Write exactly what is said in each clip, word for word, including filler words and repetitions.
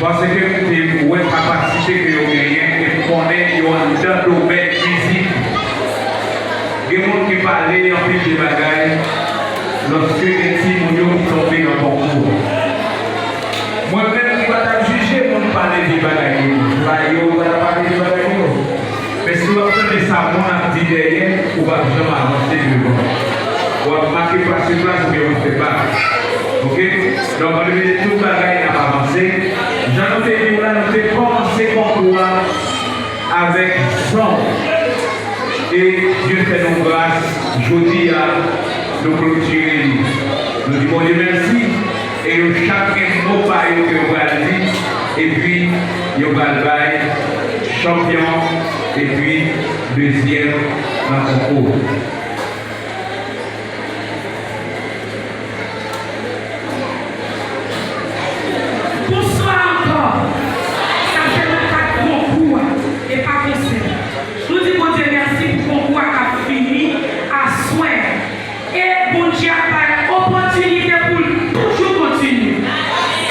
Paske m te wè kapasite ke yo genyen e m konnen yo anndan domèn mizik. Gen moun ki pale anpil de bagay, lòske gen timoun yo ki tonbe nan konkou. Mwen menm ki pa t ap jije moun pale vye bagay yo, se pa yo m pa t ap pale vye bagay yo. Men si w ap tande sa moun ap di dèyè, ou p ap janm avanse devan. W ap make pa sou plas oubyen w ap fè bak. Oke? Donk, ann mete tout bagay n ap avanse. Jan nou te di w la, nou te kòmanse konkou a avèk san. E Dye fè nou gras, jodi a, nou klotire li. Nou di Bondye mèsi. E yo chak gen mo pa yo ke yo pral di, epi yo pral bay chanpyon epi dezyèm nan konkou. Bonswa ankò. Sa fè nou kat konkou a, e pa konsèy. Nou di Bondye mèsi pou konkou a k ap fini aswè. E Bondye ap bay opòtinite pou l toujou kontinye.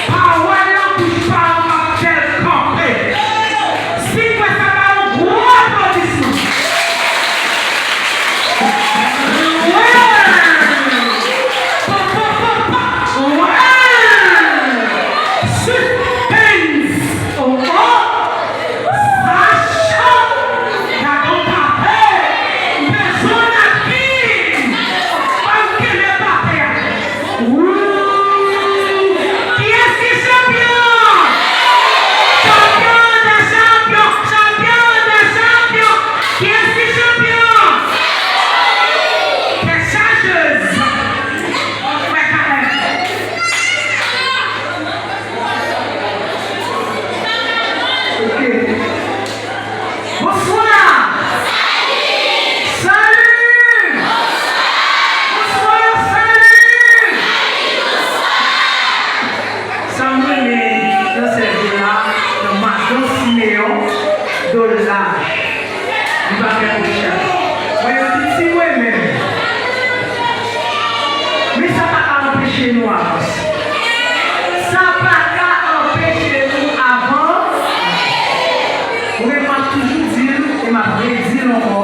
Pawòl nan bouch pa w ap fè l kanpe. Si n kwè sa, ba yon gwo aplodisman. Wè! Pa, pa, pa, pa! Wè! Suspense! Oh, oh! Sacha! Gadon pape! M bezwen napkin! Ban m kenbe pape a! Wouy! Kiyès ki chanpyon? Chanpyon dè chanpyon! Chanpyon dè chanpyon! Kiyès ki chanpyon? Tèt chajez! Wè kanmenm! Ok. Bonswa! Salut! Bonswa, salut! Sa m renmen nan sèvi la, nan madan Simeyon, do laj. Li pa fè kouch la. Mwen yo piti mwen menm. Men sa pa ka anpeche nou avanse. Sa pa ka anpeche nou avanse. Ou gen m ap toujou di l e m ap redi l ankò,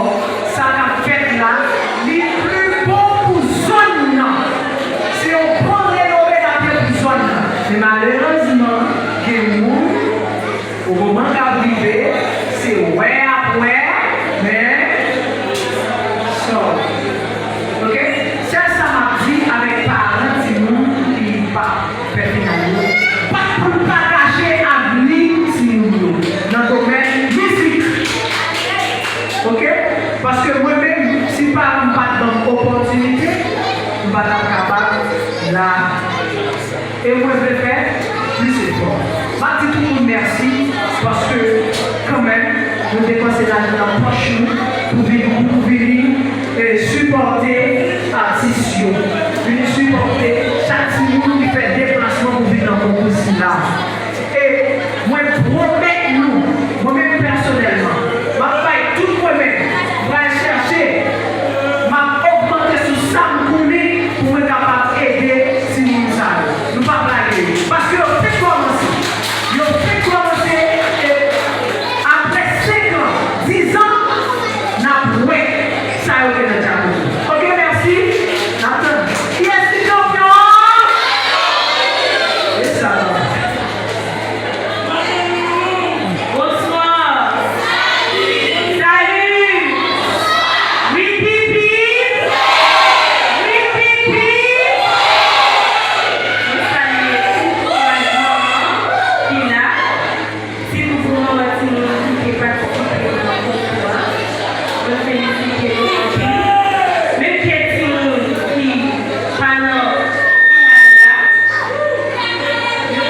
sa k ap fèt la, li pli bon pou zòn nan. Se yon bon renome n ap ye pou zòn nan. Men malerezman, gen moun Pou moman k ap rive, se wè ap wè, men, sorry. Ok? Sèl sa m ap di avèk paran timoun ki pa fè final yo, pa t pou n pa kache avni timoun yo nan domèn mizik. Ok? Paske mwen menm, si paran m pa t ban m opòtinite, m pa t ap kapab la. E mwen vle fè plis efò. M ap di tout moun mèsi, paske kanmenm, nou depanse lajan nan pòch nou pou vin, pou vini, e, sipòte atis yo. Vin sipòte chak timoun ki fè deplasman pou vin nan konkou sila. E mwen pwomèt nou, mwen menm pèsonèlman, m ap bay tout mwen menm, m pral chèche, m ap ogmante sou sa m konnen pou mwen kapab ede timoun sa yo. Nou p ap lage yo. Paske yo fenk kòmanse. Yo fenk kòmanse e apre senk an, diz an, n ap wè sa yo gen nan djakout yo. Ok, mèsi. N ap tann. Kiyès ki chanpyon an? E sa la. Bonswa. Salut. Wi, pipi. Wi, pipi. Nou salye tout manman ki la. Si nou pou manman timoun ki te patisipe nan konkou a, mwen felisite nou anpil. Menm kèk timoun ki pa nan final la, yo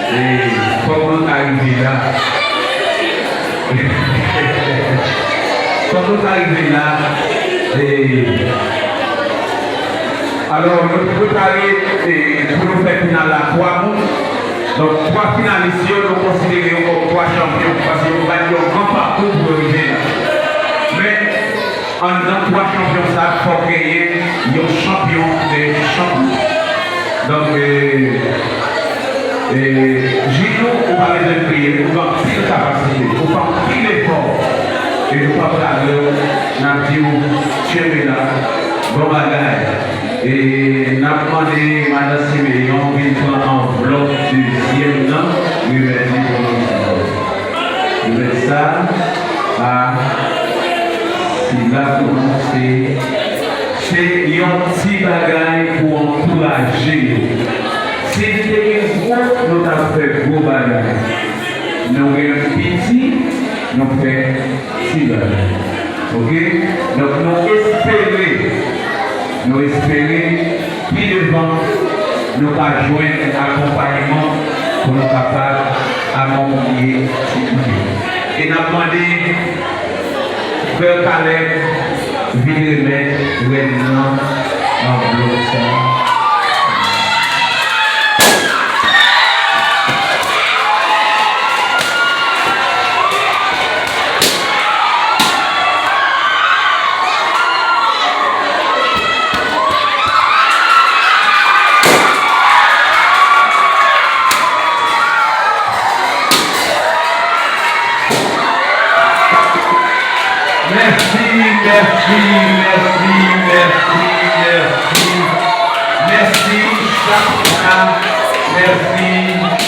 E, fòk nou ta rive la. Fòk nou ta rive la. E, alò, nou te prepare, e, pou nou fè final la twa moun. Donk, twa finalis yo, nou konsidere yo kòm twa chanpyon, paske yo bay yon gran pakou pou yo rive la. Men, anndan twa chanpyon sa, fòk genyen yon chanpyon de chanpyon. Donk, e, e, Jinou, ou pa bezwen kriye, ou gen anpil kapasite, ou fè anpil efò. E nou p ap lage w, n ap di w, kenbe la, bon bagay. E n ap mande madan Simeyon vin pran anvlòp dezyèm nan, remèt li pou nou. Remèt sa a sila pou nou, se, se yon ti bagay pou ankouraje yo. Si n te gen gwo, nou t ap fè gwo bagay. Nou gen piti, nou fè ti bagay. Oke? Donk, nou espere, nou espere, pi devan, nou ka jwenn akonpayman pou nou kapab akonpanye ti kote. E n ap mande Frè Caleb vin remèt rèn nan anvlòp sa a. Mèsi, mèsi, mèsi, mèsi, mèsi. Mèsi, chak sa. Mèsi.